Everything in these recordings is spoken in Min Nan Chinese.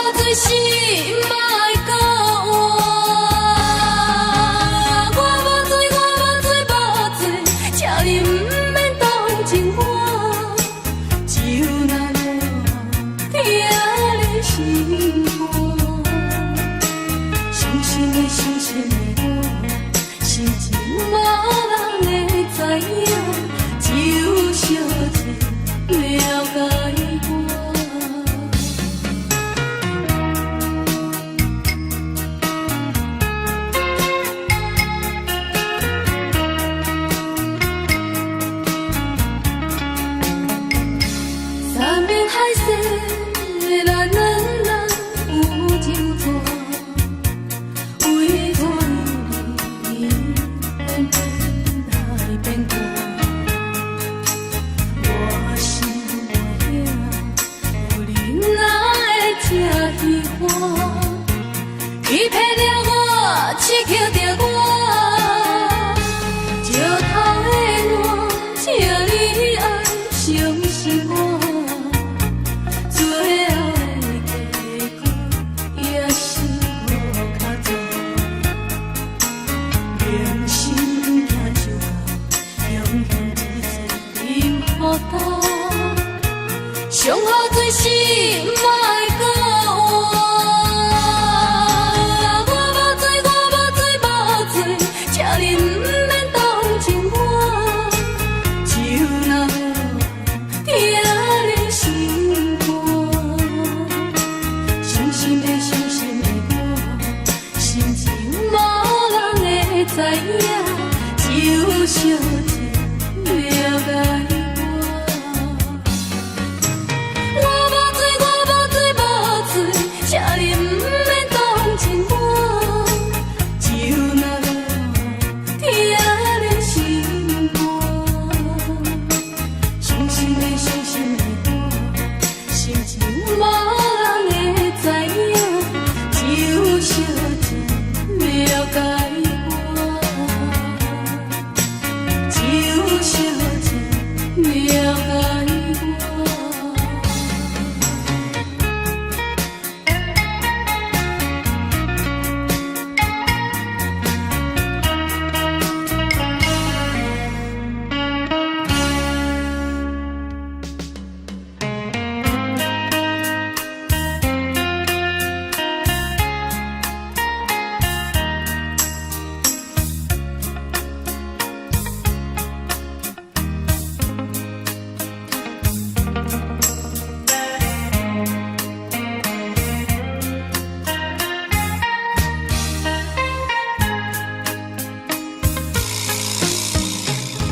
无罪是莫閣活。我無罪，我無罪，無罪，請你毋免同情我，酒若無疼你心肝，傷心的傷心的我，心情無人會知影，只有小姐了解我。山盟海誓，咱兩人有情紙，為何你偏偏愛變卦？我心無影，有你哪會這彼岸？欺騙了我，痴抾著我，石頭的我，請你愛相信我。最後的結局也是無卡紙，明心毋驚酒到，雄雄一世沉予干。上好醉是莫閣活。我無罪，我無罪，無罪，請你毋免同情我。酒若無疼你心肝，傷心的傷心的我，心情無人會知影，只有小姐了解我。我無罪，我無罪，無罪，請你毋免同情我。酒若無疼你心肝，傷心的傷心的我，心情無人會知影，只有小姐了解我。只有小姐了解我。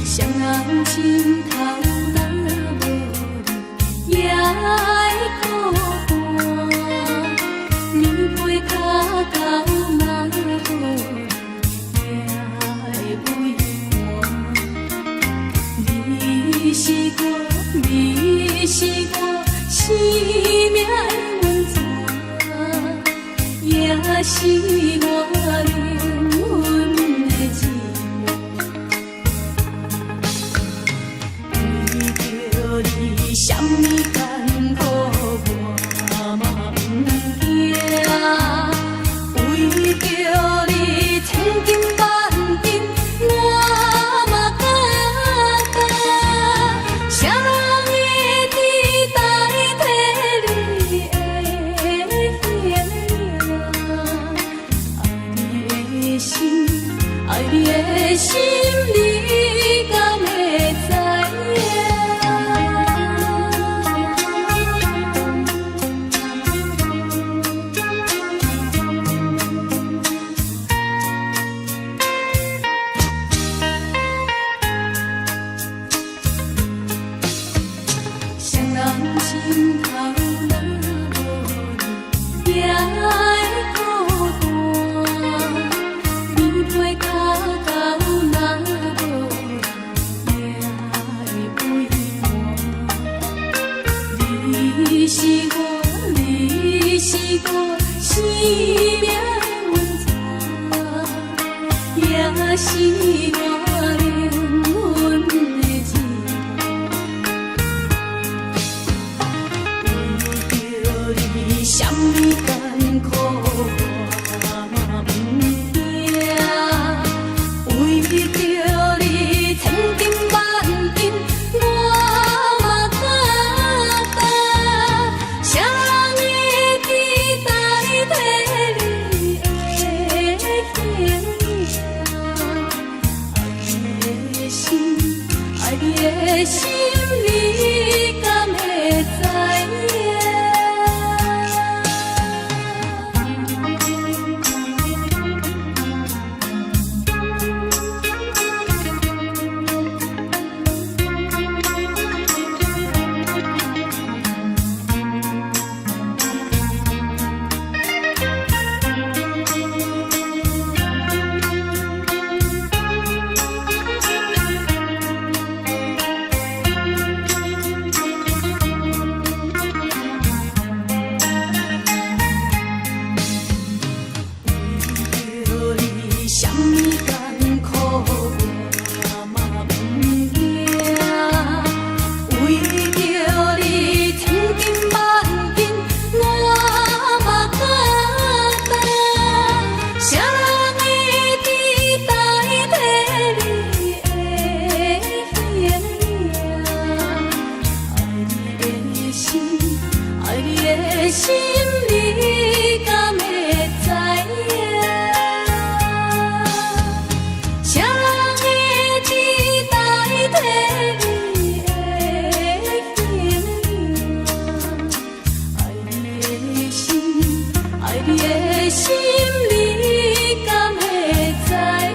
雙人心頭若無你，也會孤單。棉被跤狗若無你，也會畏寒。你是我，你是我生命的溫泉，也是我靈魂的寂寞。為著你，啥物艱苦我嘛毋驚。為著你，千金萬金我嘛敢擔。誰人會知代替你的形影？愛你的心，愛你的心，你敢會知影？雙人心頭若無你，也會孤單。棉被跤狗若無你，也會畏寒。你是我，你是我生命的溫泉，也是我靈魂的寂寞。為著你，啥物艱心，你敢會知影？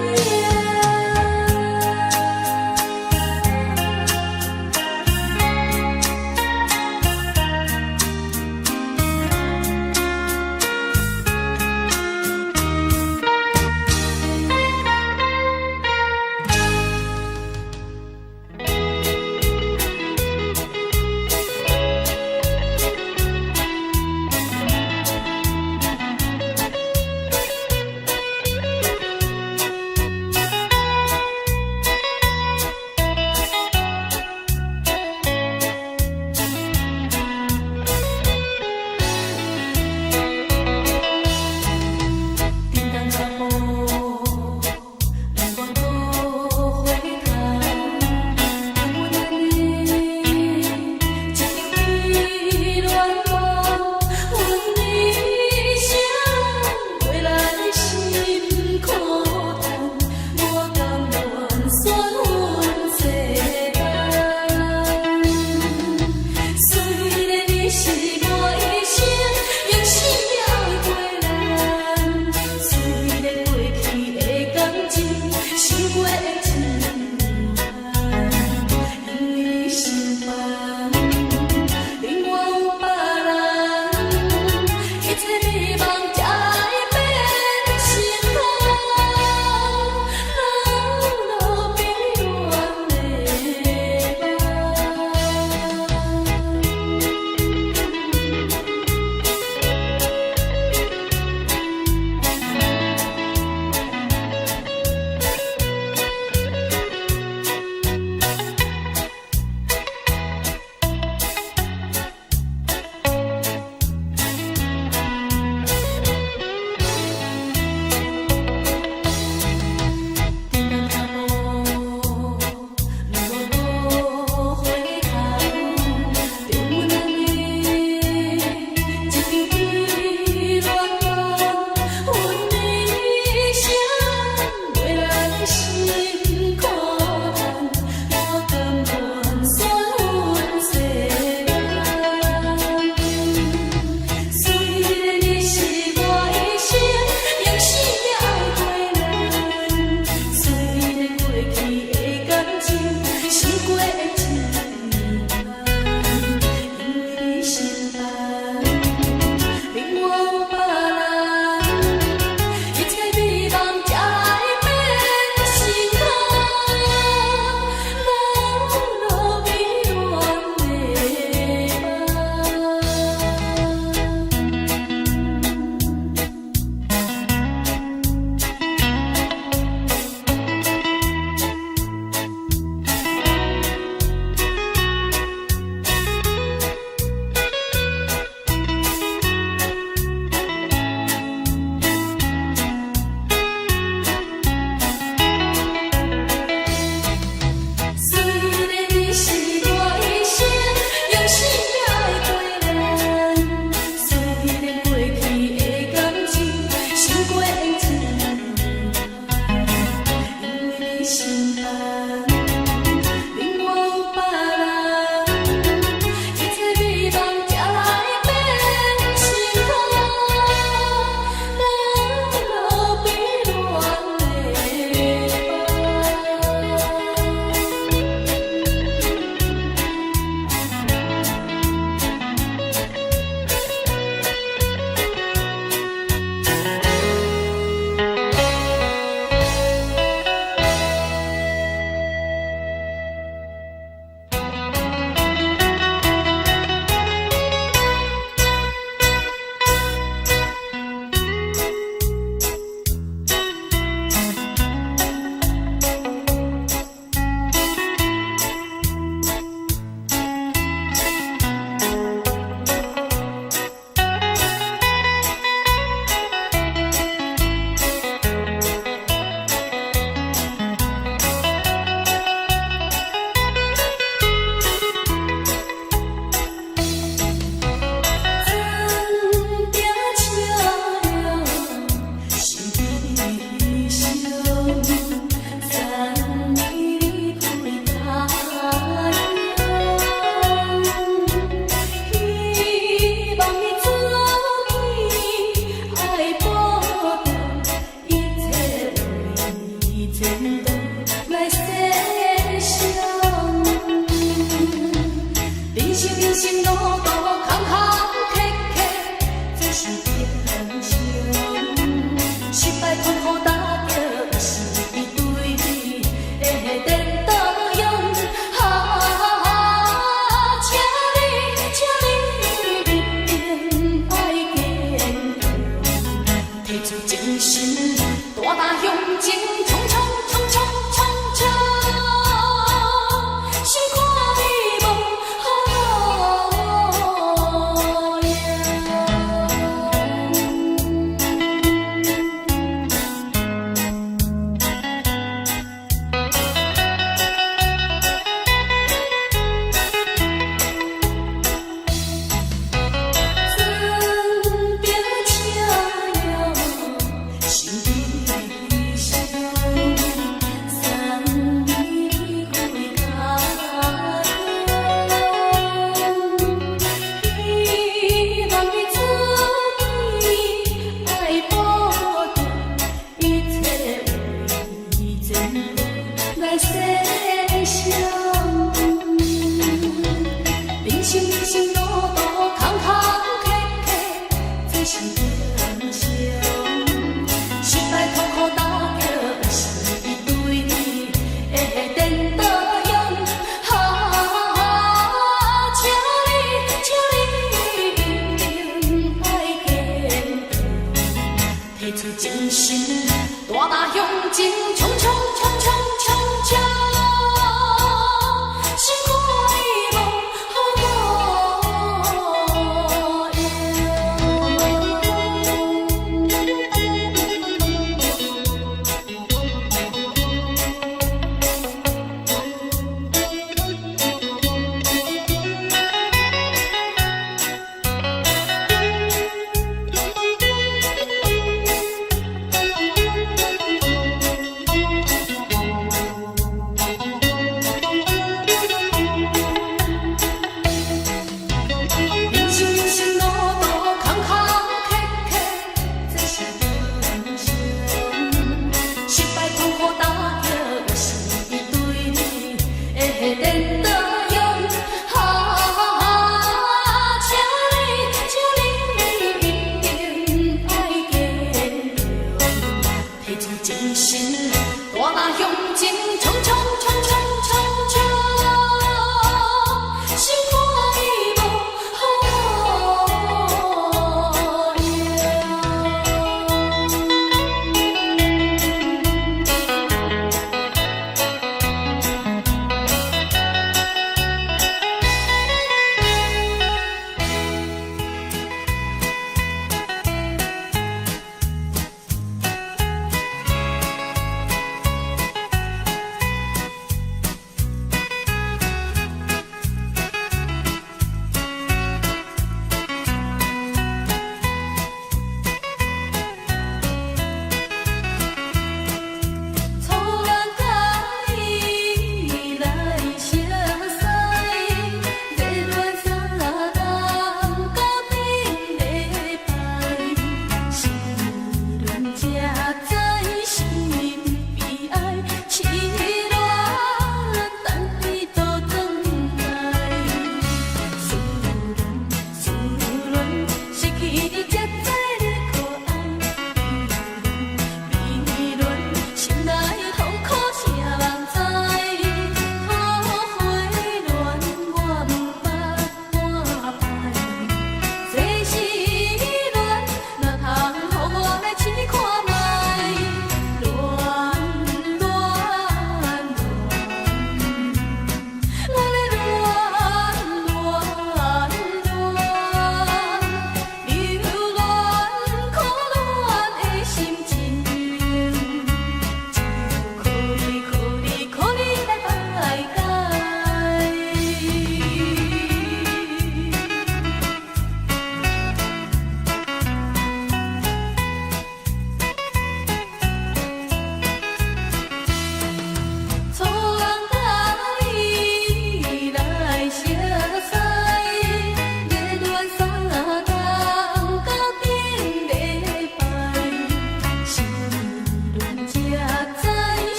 常。失敗痛苦打擊是對的顛倒用。啊，請你，請你一定愛堅強，提出精神，大大向前衝衝衝衝衝衝，心肝你無好路用。船著車徭，心悲傷，送你歸家鄉。希望你自己愛保重，一切為前途來設想。人生人生路途坎坎坎坷，這是平常。失敗痛苦打擊是對的顛倒用。啊，請你，請你一定愛堅強，提出精神，大大向前衝衝衝衝衝衝，心肝無好路用。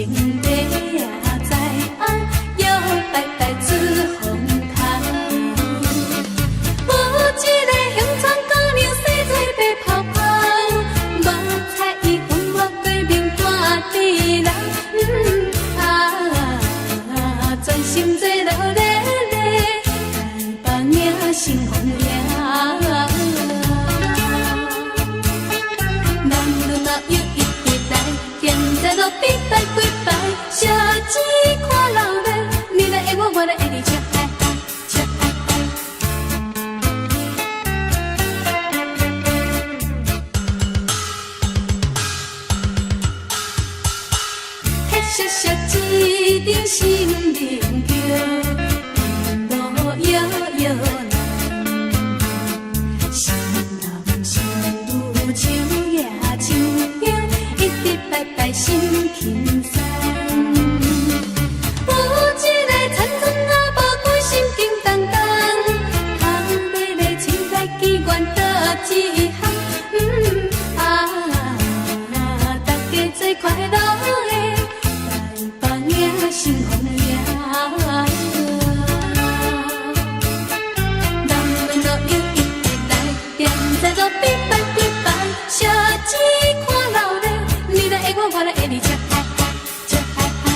情地啊知影，要拜拜紫風頭。有一个興川姑娘，生做白泡泡，目彩伊分我過面大甜人，啊，專心做落咧咧，台北迎新風迎。男女老幼一直來，踮在路邊拜幾擺，小錢看老咧，你來愛我，我來愛你，笑嗨嗨，笑嗨嗨。黑雪雪一頂新明橋，路搖搖難。新郎新婦手攑手香，一直拜拜心輕鬆。有一个田村阿婆，規心叮當當，頭尾咧凊彩機關倒一項，啊，大家做快樂的台北迎新風迎。男女老幼一直來，踮在路邊拜幾擺，小錢看老咧，你來愛我，我來愛你，笑嗨嗨，笑嗨嗨。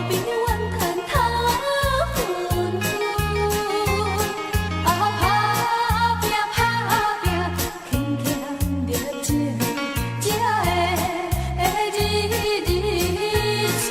邊怨嘆頭昏昏。啊，拍拚拍拚，牽強著情，才會日日出。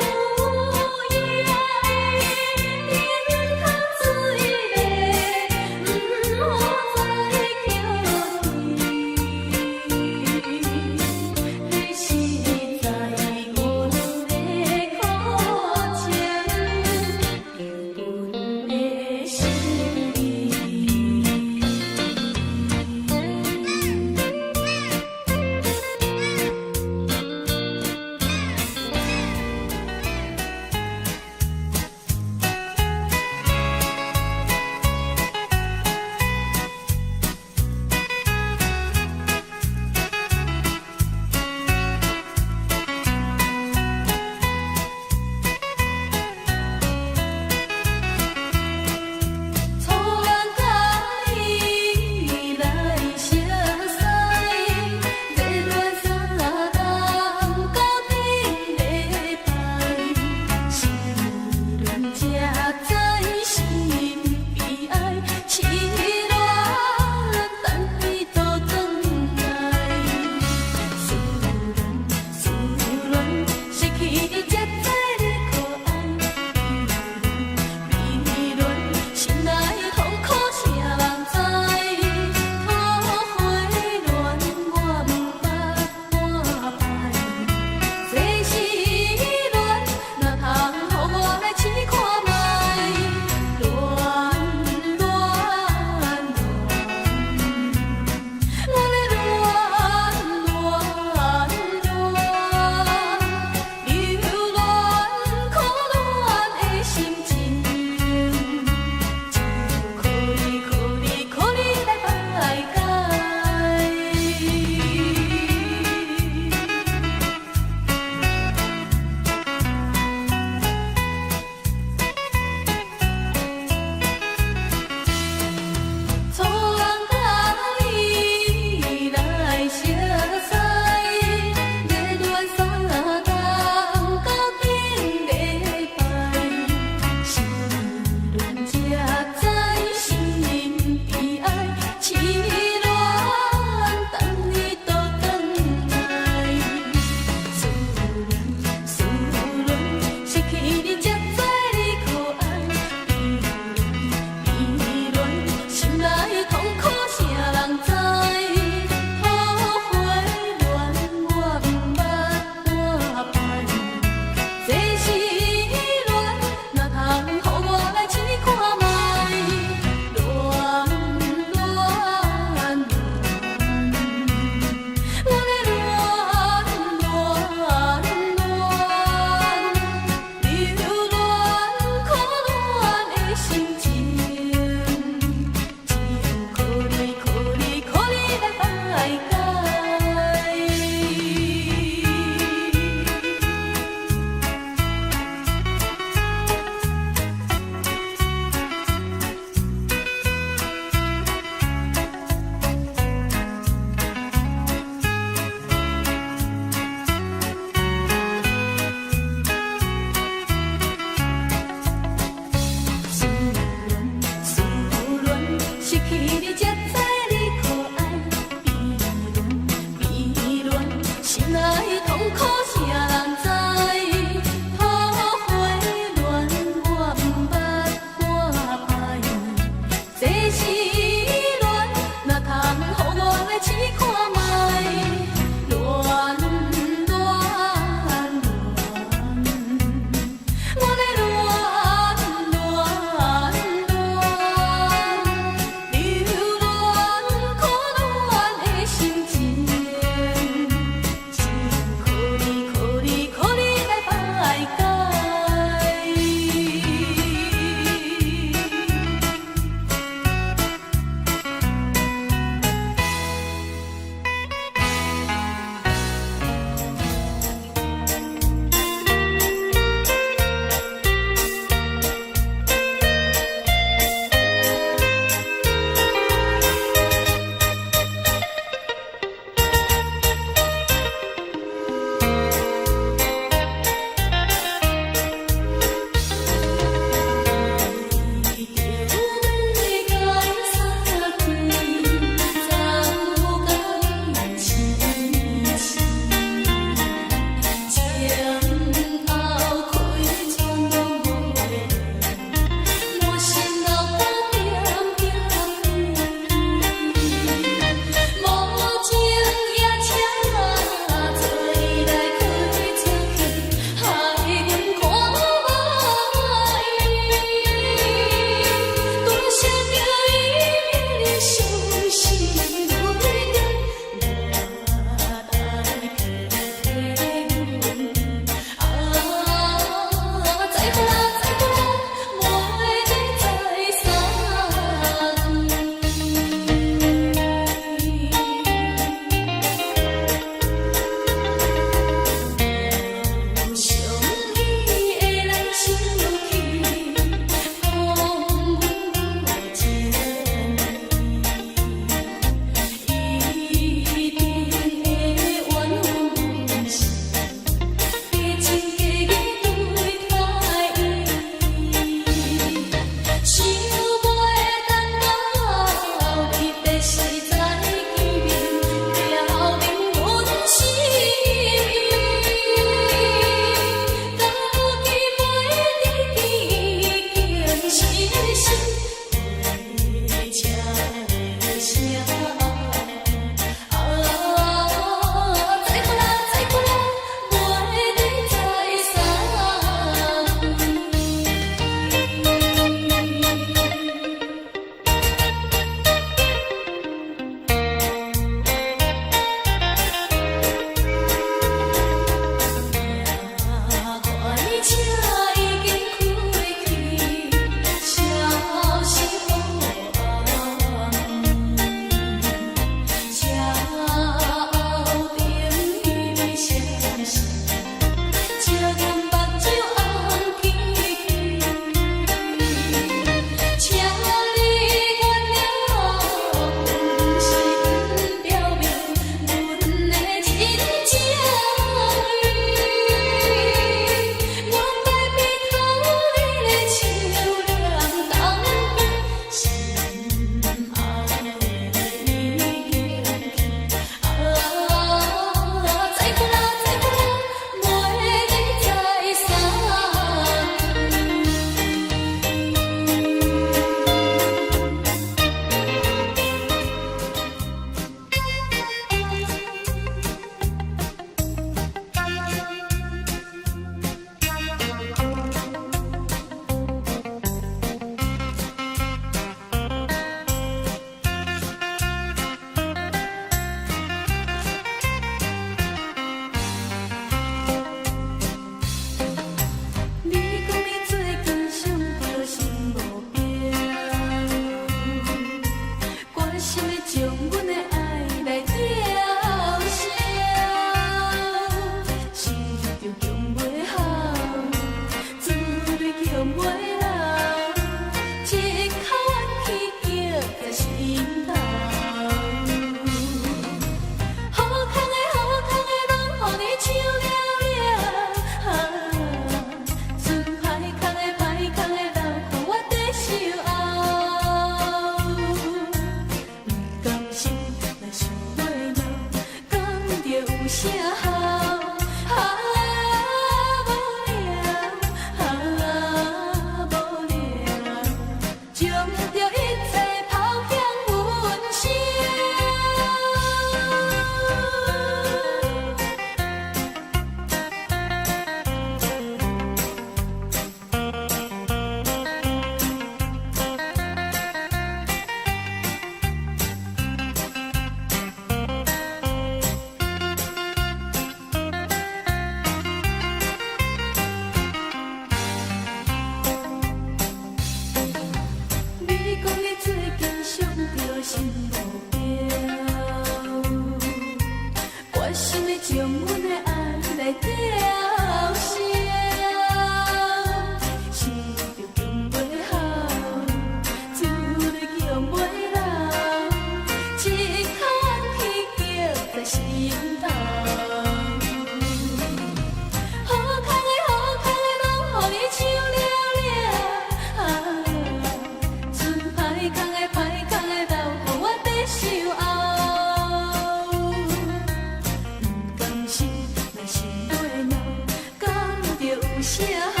啥好？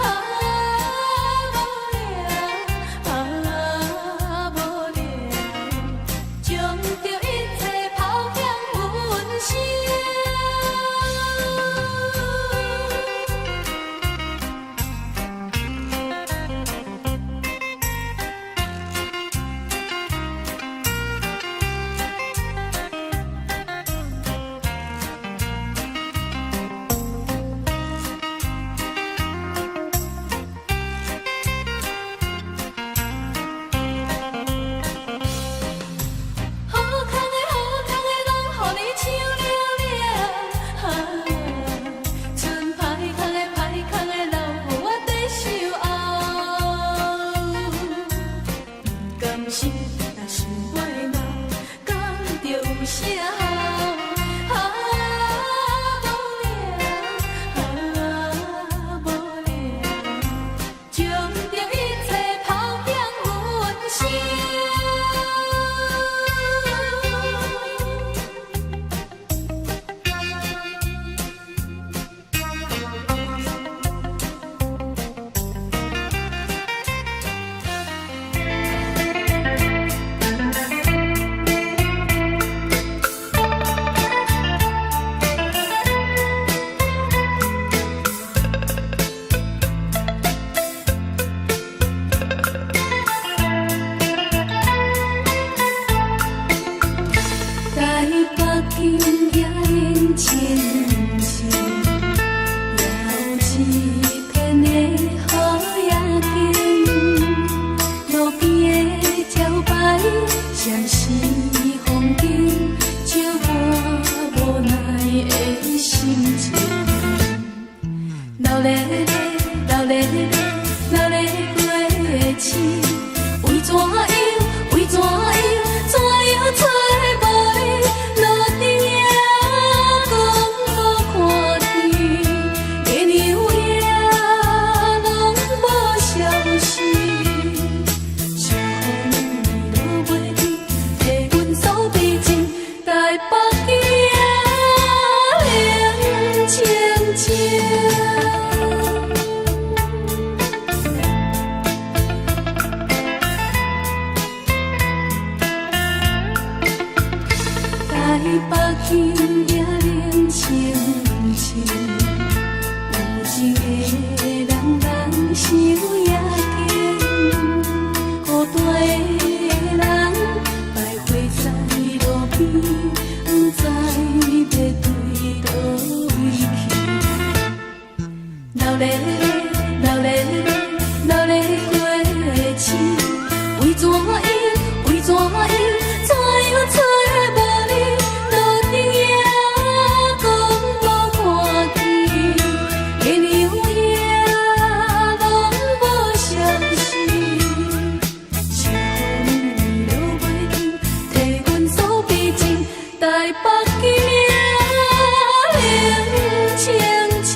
啊，無聊，啊，無聊，將著一切拋向雲霄。好康的好康的，攏予你搶了了，啊，賰歹康的歹康的，留予我缀守候。不甘心，若想袂老，敢著有啥好？啊，無聊，啊，無聊，將著一切拋向雲霄。台北今夜冷清清，也有一片的好夜景。路邊的招牌閃是風景，照我無奈的心情。流咧咧，流咧咧，流咧過市，為怎樣？為怎樣？怎樣揣無你？路燈也講無看見，月娘也攏無消息。小雨落袂停，替阮訴悲情，台北今夜冷清清。台北今夜冷清清，有情的人人想也緊，孤單的人徘徊在路邊，不知欲對佗位去。流咧咧，流咧咧，流咧過市，為怎樣？為怎樣？怎樣揣無你？路燈也講無看見，月娘也攏無消息。小雨落袂停，替阮訴悲情，台北今夜冷清清。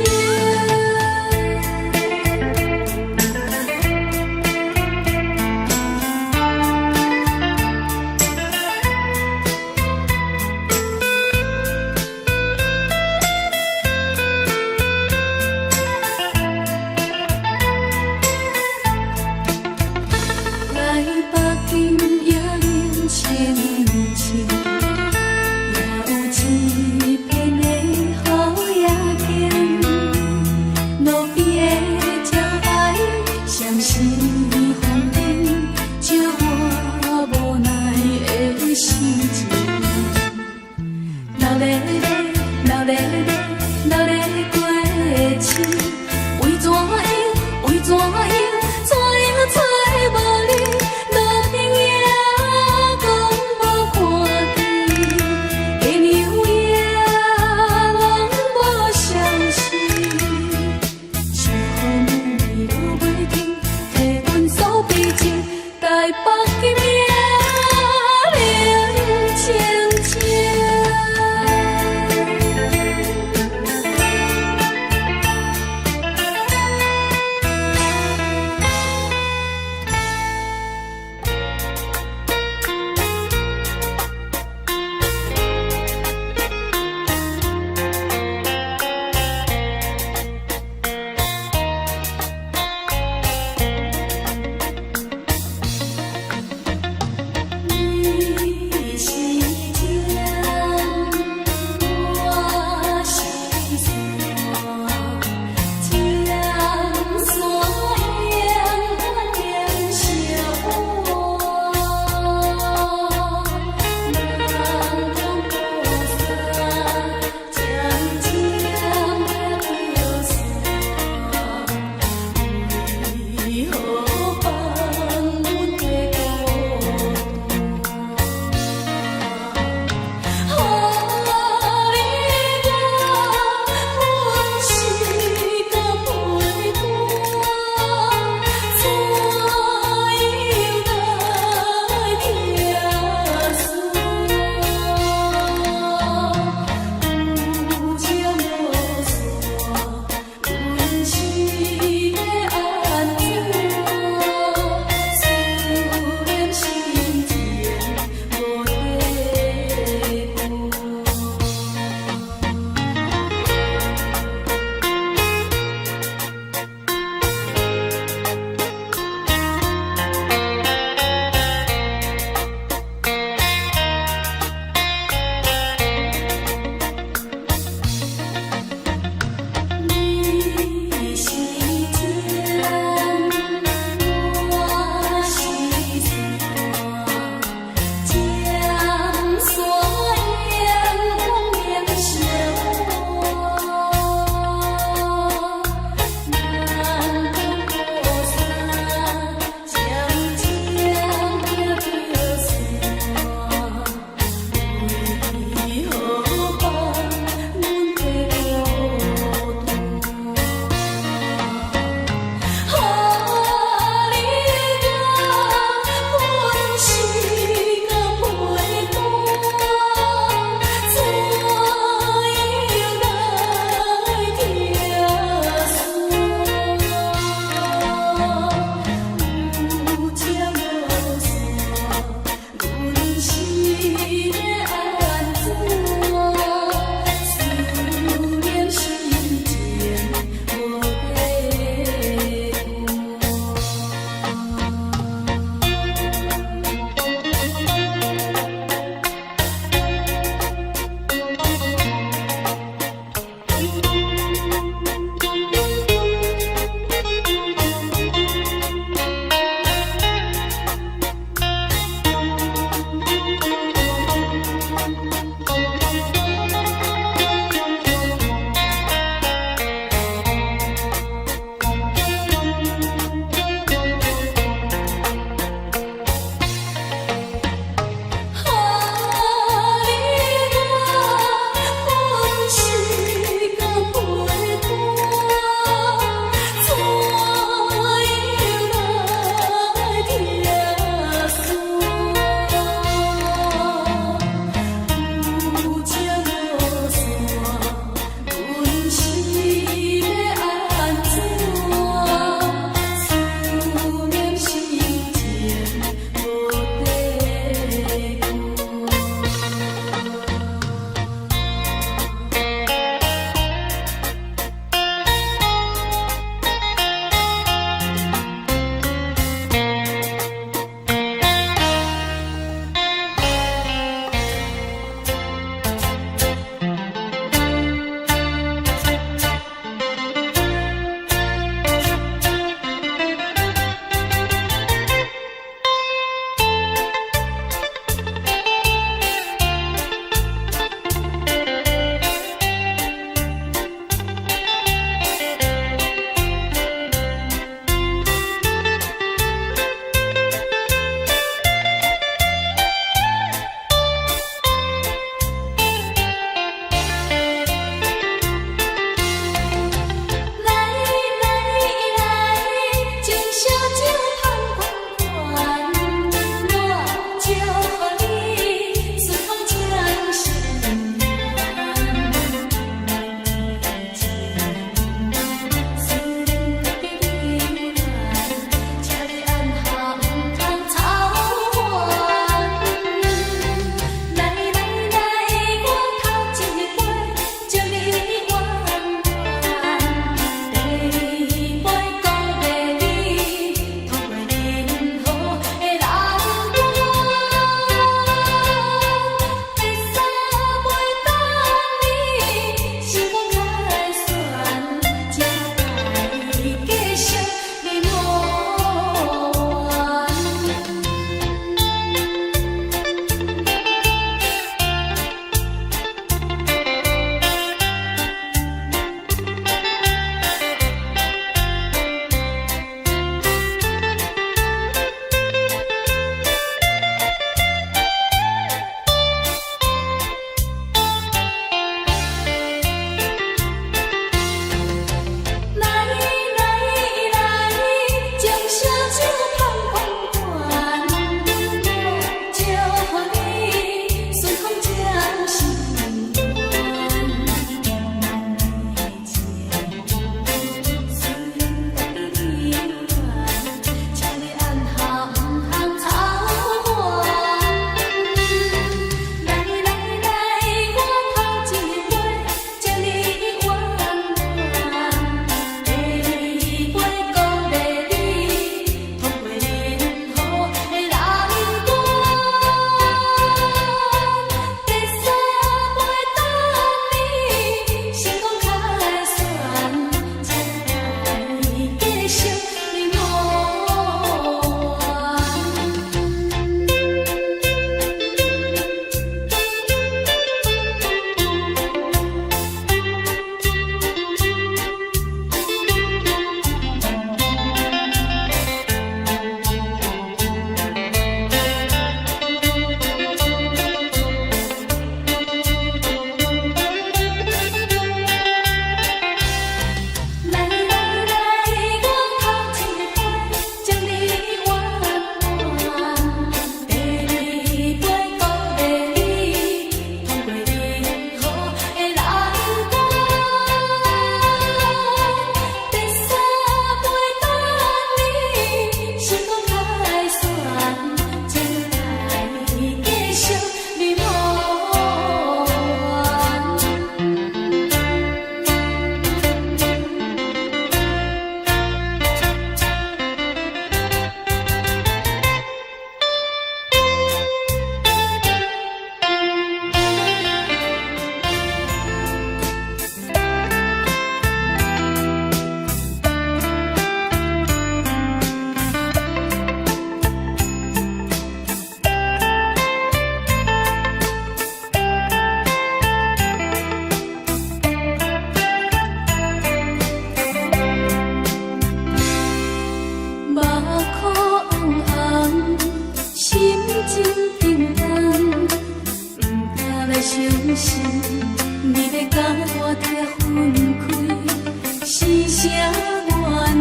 啥原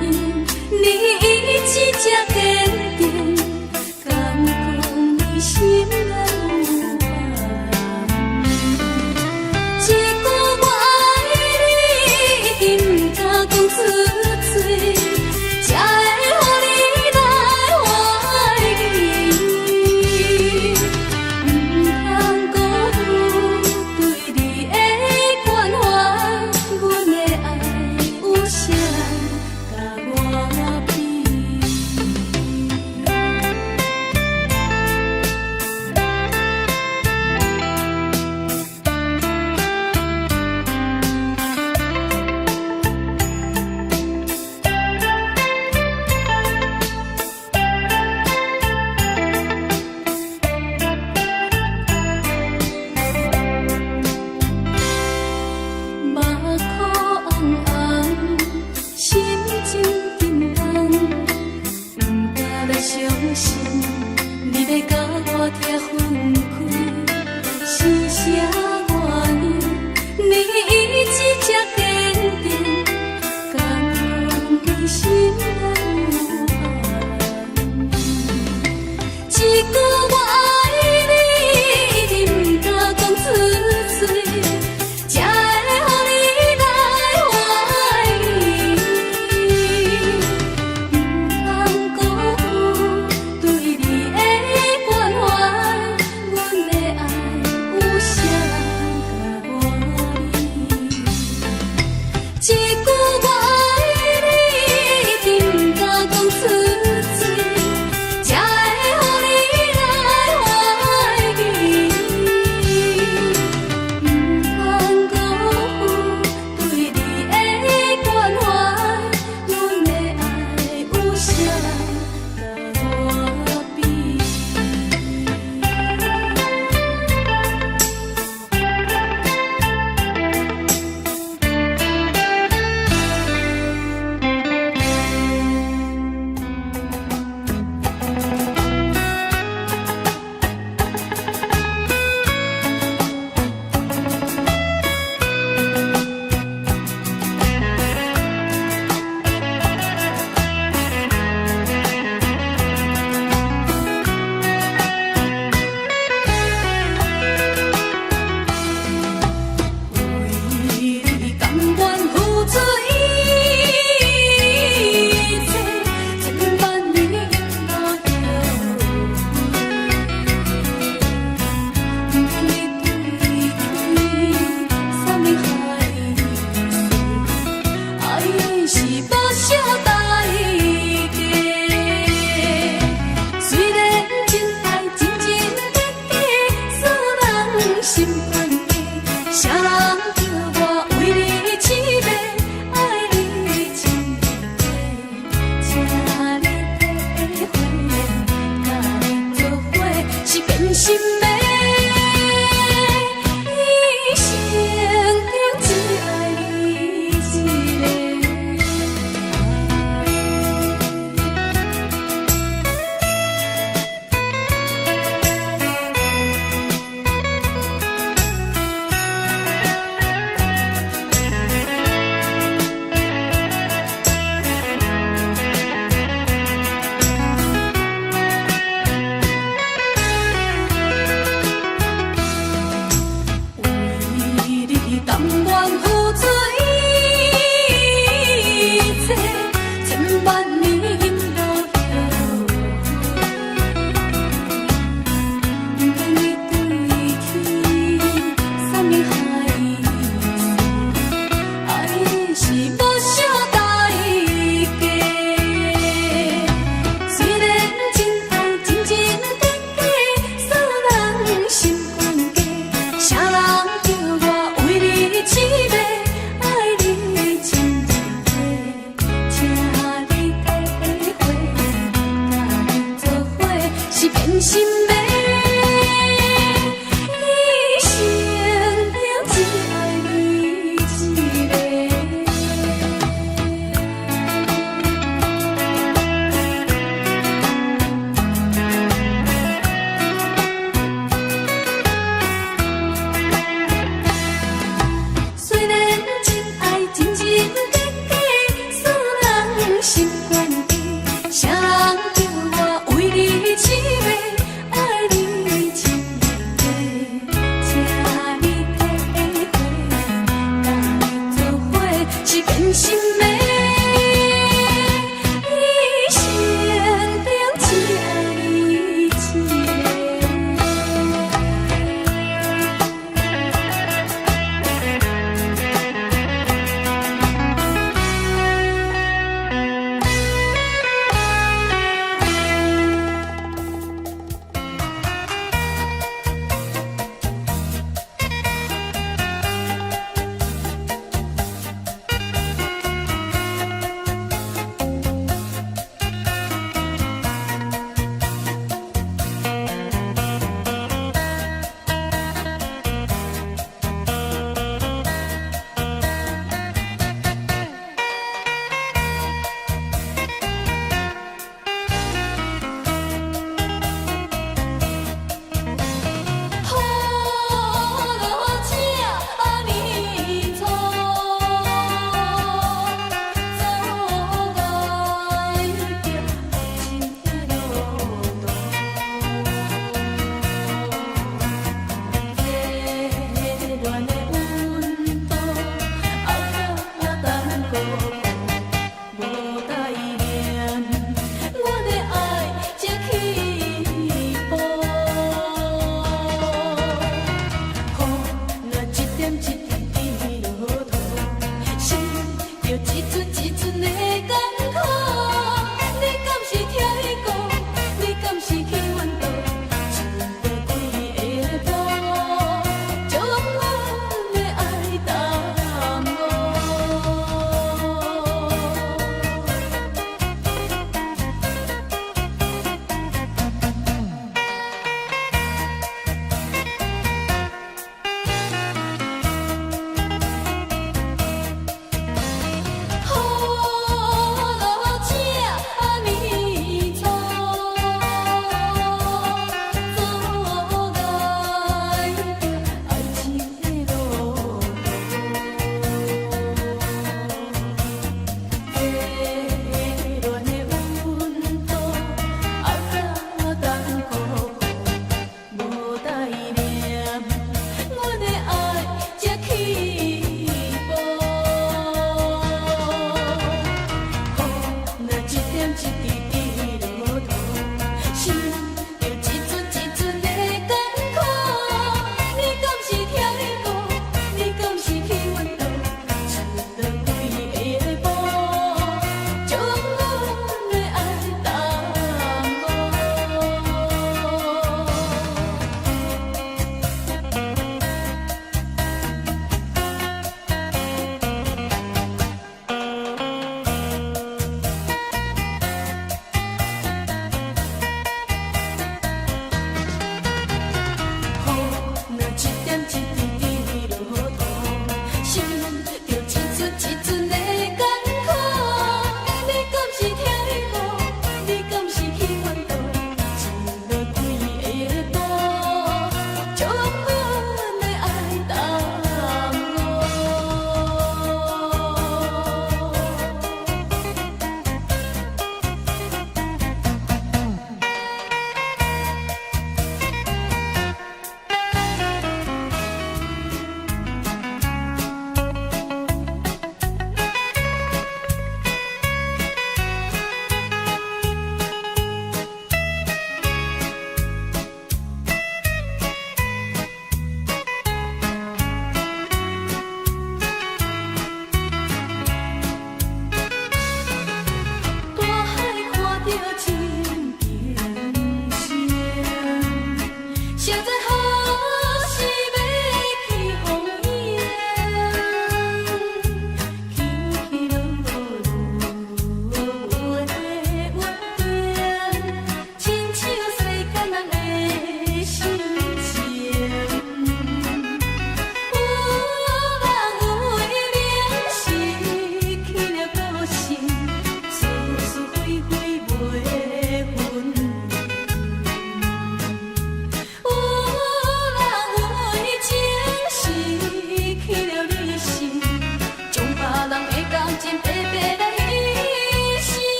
因，你意志這堅定，敢講你心內有別人？一句我愛你，毋敢講出嘴，才會予你來懷疑。毋通辜負對你的關懷，阮的愛有誰人共我比？目眶紅紅，心情沉重，毋敢來相信你欲共我拆分開，是啥原因？你意志這堅定，敢講你心內有別人？一句我愛你，毋敢講出嘴，才會予你來懷疑。毋通辜負對你的關懷，阮的愛有誰人共我比？一句我愛你，毋敢講出嘴，才會予你來懷疑。毋通辜負對你的關懷，阮的愛有誰人共我比？為你甘願付出一切，千萬里無後悔。毋通你對天山盟海誓，愛是無惜代價。雖然真愛真真假假，使人心懸低。誰人叫我為你痴迷，愛你情迷，請你體會，佮你做伙是變心的。一生中只愛你一个。心悬低？誰人叫我為你一个，愛你一个？請你體會，共你做伙是真心的。一生中只愛你一个。好路这呢粗，阻礙著愛情的路途。熱戀的溫度，後壁等孤無代念，阮的愛才起步。雨若一點一滴滴落土，心就一寸一寸的艱苦。你敢是疼伊顧？你敢是去阮倒？穿過幾个步，將阮的愛耽誤。好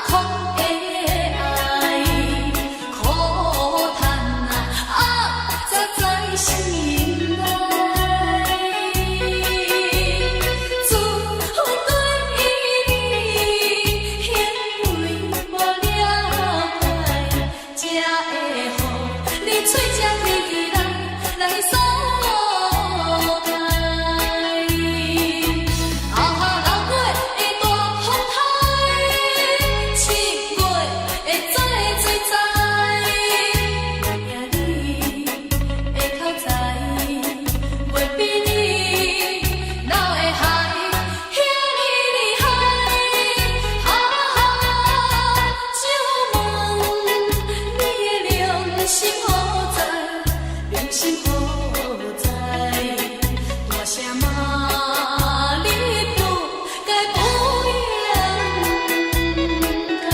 酷的愛，苦趁啊，壓雜在心內。自阮對你行為無了解，才會予你喙這呢來來索解。啊，六月的大風颱，七月的水水災，驚你的口才，袂比你老的海遐呢厲害。啊，借問你的良心何在？良心何在？大聲罵你不該不應該。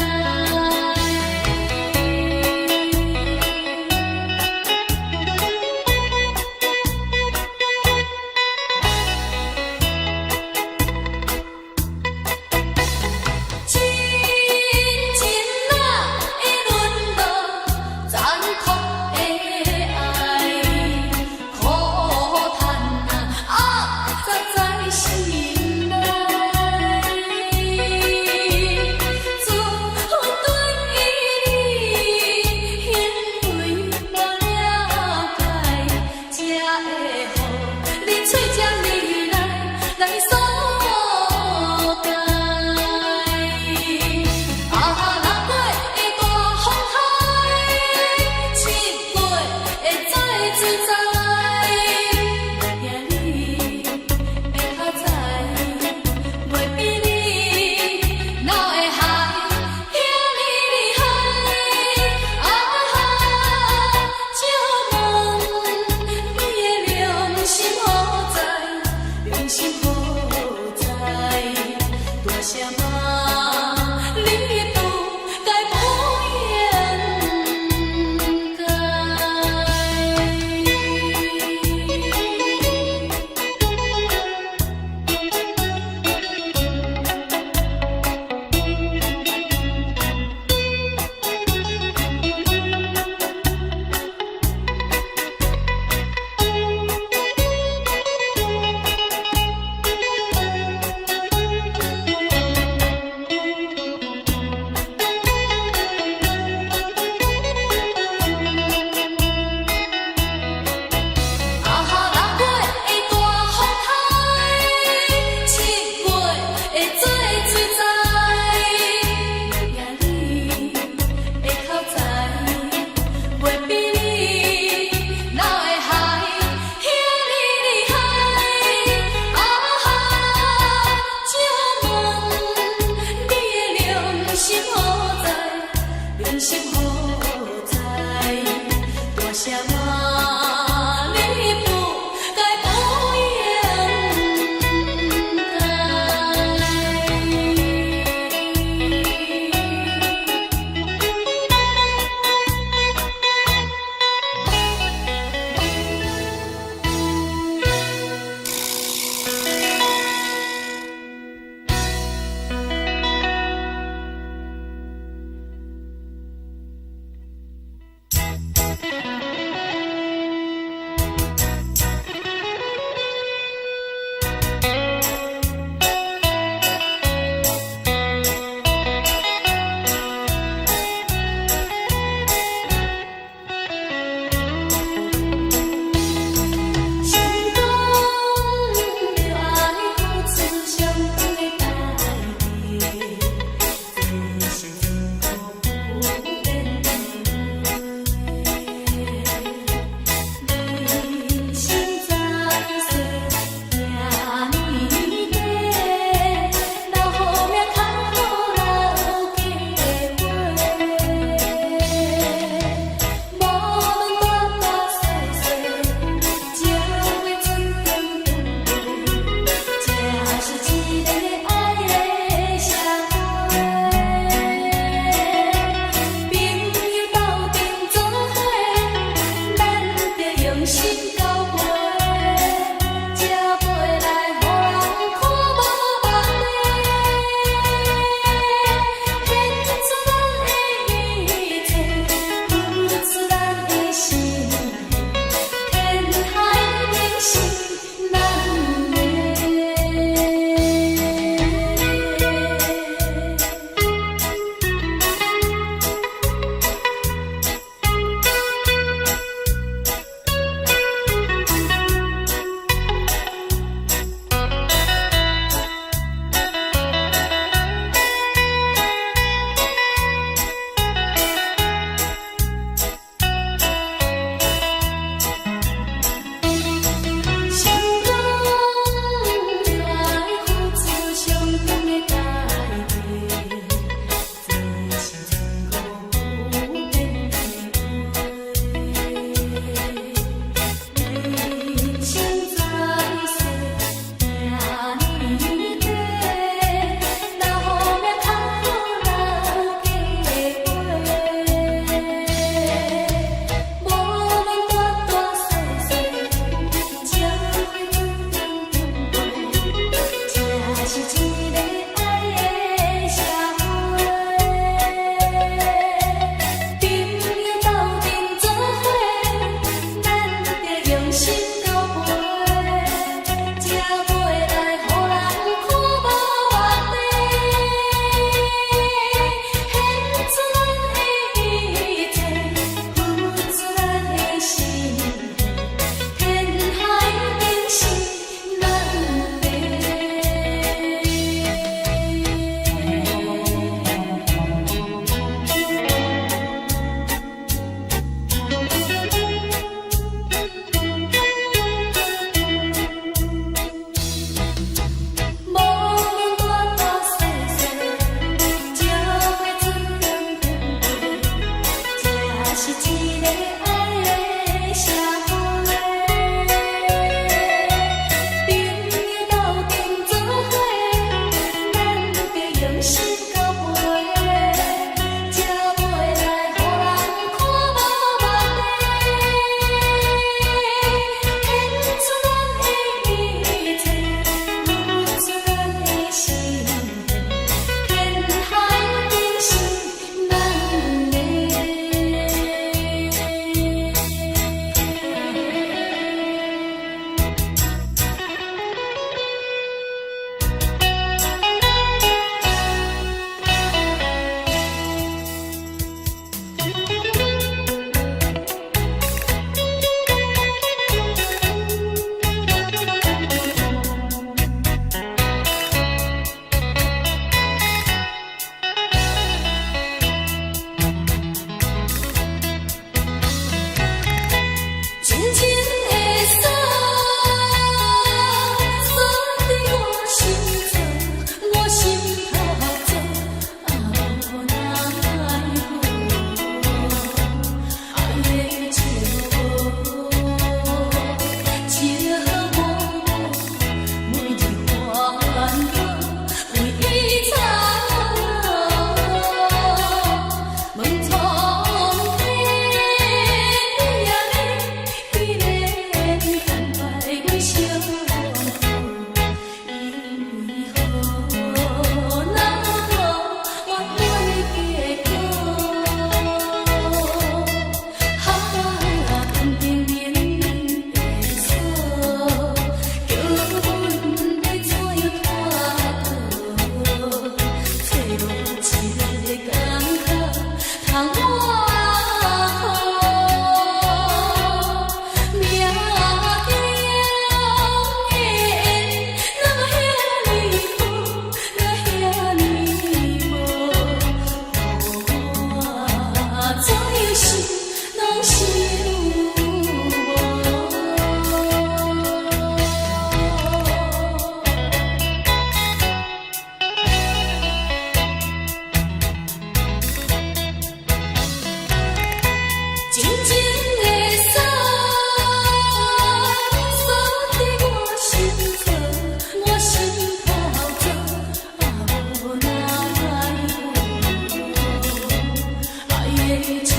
真情哪會淪落殘酷的愛？苦趁啊，壓雜在心內。自阮對你行為無了解，才會予你喙這呢來來索解。啊，六月的大風颱，七月的水水災，驚你的口才，袂比你老的海遐呢厲害。啊，借問你的良心何在？良心何在？大聲罵你不該不應該。啊，六月的大風颱，七月的水水災，驚你的口才，袂比你老的海遐呢厲害。啊，借問你的良心何在？良心何在？大聲罵你不該不應該。的。